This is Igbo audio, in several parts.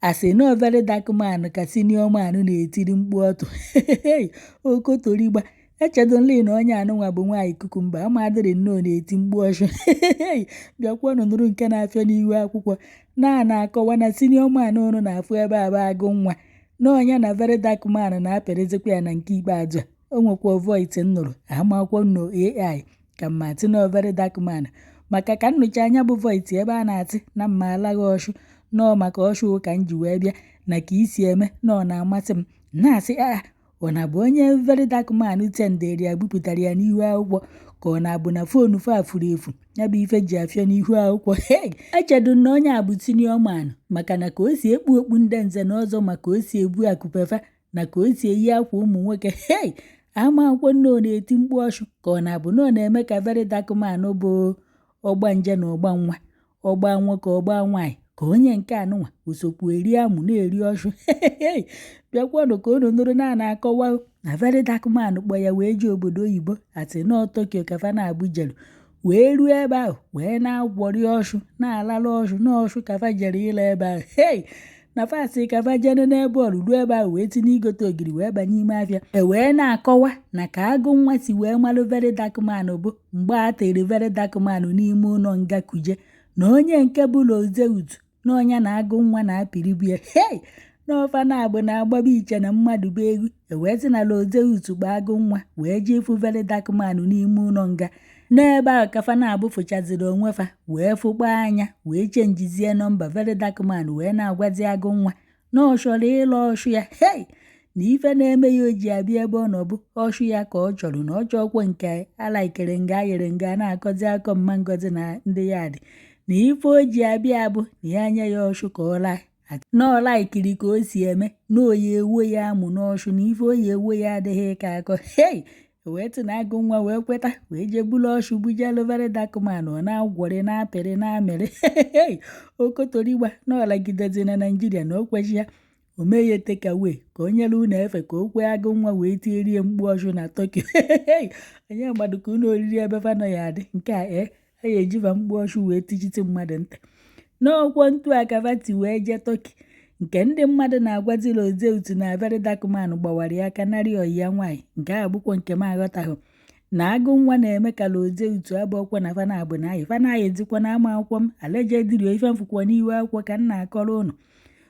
Asị nọ Very Dark Man ka Senior Man na-etiri mkpu ọtụ. Okotorigba echedonli na onye anụnwa bụ nwaanyị kukumba amadịrị nnọọ na-eti mkpu ọchụ. Bịakwanụ nụrụ nke na-afịọ n'ihu akwụkwọ na na-akọwa na Senior Man ụnụ na-afụ ebe a bụ agụ nwa na ọnya na Very Dark Man na-apịrịzikwa ya na nke ikpeazụ a. O nwekwa voice m nụrụ amakwọ no AI ka mma tinye Very Dark Man, maka ka nnụcha anya bụ voice ebe a na-atị na mma alaghị ọchụ nọọ maka ọchụ ka m ji wee bịa na ka isi eme na ọ na-amasị m na-asị a ọ na-abụ onye Very Dark Man tendere ya bupụtara ya n'ihu akwụkwọ, ka ọ na-abụ na phone fa furu efu ya bụ ife ji afịọ n'ihu akwụkwọ. Echedu na onye a bụ Senior Man, maka na ka o si ekpu okpu ndị nze na ọzọ, ma ka o si ebu akụpefa, na ka o si eyi akwa ụmụ nwoke. Hei, ama akwụkwọ nne ọ na-eti mkpu ọchụ, ka ọ na-abụ na ọ na-eme ka Very Dark Man bụ ọgbanje na ọgba nwa, ọgba nwoke, ọgba nwaanyị, ka onye nke anụnwa osokwu eri amụ na-eri ọchụ. Bịakwanụ ka unu nụrụ na na-akọwa na Very Dark Man kpọ ya wee jee obodo oyibo, asị nọọ Tokyo ka fa na-abụ jelu wee ruo ebe ahụ wee na-agwọrị ọchụ, na-alalụ ọchụ n'ọchụ ka fa jere ịla ebe ahụ. Hei, na fasị ka fa jene n'ebe ọrụ ruo ebe ahụ wee tinye igote ogiri wee banye ime afịa. E wee na-akọwa na ka agụ nwa si wee malụ Very Dark Man bụ mgbe a tere Very Dark Man n'ime ụlọ nga Kuje, na onye nke bụ Rosewood na ọnya na agụ nwa na-apịrịbu ya. Hei, n'ọfa na-agbụ na-agbaba iche na mmadụ bụ egwu. E wee sị na Rosewood kpa agụ nwa wee jee ịfụ Very Dark Man n'ime ụlọ nga. N'ebe ahụ ka fa na-abụ fụchaziri onwe fa wee fụkpa anya wee chenjizie nọmba. Very Dark Man wee na-agwazi agụ nwa na ọ chọrọ ịlụ ọchụ ya. Hei, na ife na-eme ya o ji abịa ebe ọ nọ bụ ọchụ ya ka ọ chọrọ, na ọ chọọkwa nke alaikere nga ayịrị nga na-akọzi akọ mma ngozi na ndị ya dị na ife o ji abịa bụ na ya nye ya ọchụ ka ọ laa, na ọ laikiri ka o si eme, na oyi ewo ya amụ n'ọchụ, na ife oyi ewo ya adịghị ka akọ. Hei, wee tụ na agụ nwa wee kweta wee jee bulu ọchụ bujelu Very Dark Man. Ọ na-agwọrị na-apịrị na-amịrị okotorigba na ọlagidezi na Naijiria na o kwechi ya o mee ya takeaway ka o nyere unu efe ka o kwee agụ nwa wee tierie mkpu ọchụ na Tokyo. Onye mmadụ ka unu oriri ebe fa nọ ya adị nke a ee a ya ejiva mkpu ọchụ wee tichite mmadụ ntị n'ọkwọ ntu akavati wee jee Turkey. Nke ndị mmadụ na-agwazi Rosewood na Very Dark Man gbawara ya aka narị ọyị ya nwaanyị, nke a bụkwa nke m aghọtaghị na agụ nwa na-eme ka Rosewood abụọkwa na fana abụ na ayị fana ayịzikwa na ama akwụkwọ m alejedirio ife mfụkwa n'ihu akwụkwọ ka m na-akọrọ ụnụ.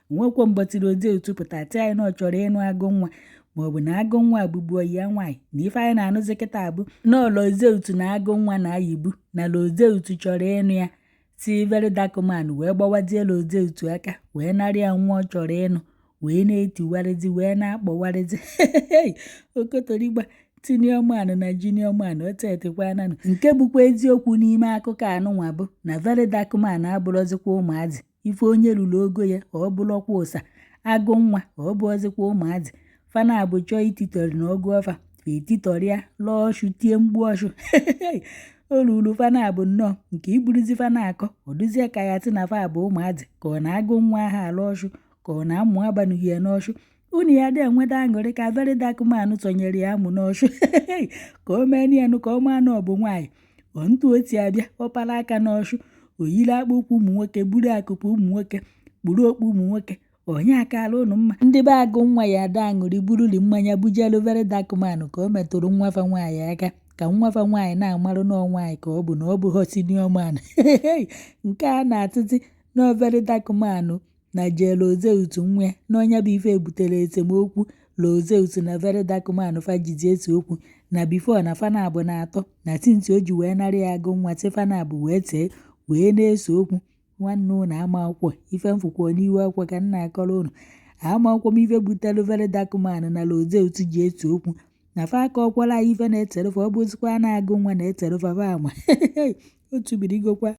Nwekwo mbọtị Rosewood pụta tị anyị na ọ chọrọ ịnụ agụ nwa maọbụ na agụ nwa bụbu ọyị ya nwaanyị, na ife anyị na-anụzi kịta abụ na Rosewood na agụ nwa na-ayịbu, na Rosewood chọrọ ịnụ ya. Si Very Dark Man wee gbawazie Rosewood aka wee narị ya nwa ọ chọrọ ịnụ wee na-etiwarịzi wee na-akpọwarịzi okotorigba. Senior Man na Junior Man otetikwananụ. Nke bụkwa eziokwu n'ime akụkọ anụnwa bụ na Very Dark Man abụrọzikwa ụmụazị. Ife onye ruru ogo ya ọ bụrọkwa ụsa agụ nwa ọ bụọzikwa ụmụazị. Fana abụ chọọ ititori na ọgụ ọfa etitọrịa lụọ ọchụ tie mgbu ọchụ o ruru fana abụ nnọọ nke iburuzi fana akọ ọ dụzie ka ya sị na fa bụ ụmụazị, ka ọ na-agụ nwa ahụ alụ ọchụ, ka ọ na-amụ abanụghị ya n'ọchụ. Unu ya dị enweta aṅụrị ka Very Dark Man tọnyere ya amụ n'ọchụ ka o mee nianụ ka ọ maa na ọ bụ nwaanyị. Ọ ntu o si abịa ọpara aka n'ọchụ o yiri akpụ ụkwụ ụmụ nwoke, buru akụpụ ụmụ nwoke, kpuru okpu ụmụ nwoke. Onye akala ụnụ mma ndị be agụ nwa ya ada aṅụrị buruli mmanya bujelu Very Dark Man ka o metụrụ nwafa nwaanyị aka, ka nwafa nwaanyị na-amarụ nọọ nwaanyị ka ọ bụ na ọ bụghọ Senior Man. Nke a na-atụzi nọọ Very Dark Man na jee Rosewood nwa ya n'ọnya bụ ife butere esemokwu Rosewood na Very Dark Man. Fa jizi ese okwu na before na fa na-abụ na atọ na since o ji wee narị ya agụ nwa si fa na-abụ wee tee wee na-ese okwu. Nwanne ụnụ ama akwụkwọ ife mfụkwọ n'ihu akwụkwọ ka m na-akọrọ ụnụ. Ama akwụkwọ m ife butere Very Dark Man na Rosewood ji ese okwu na fa aka ọkwara anyị ife na-etere fa ọ bụzikwa na-agụ nwa na-etere fa fa ama otu birigokwa.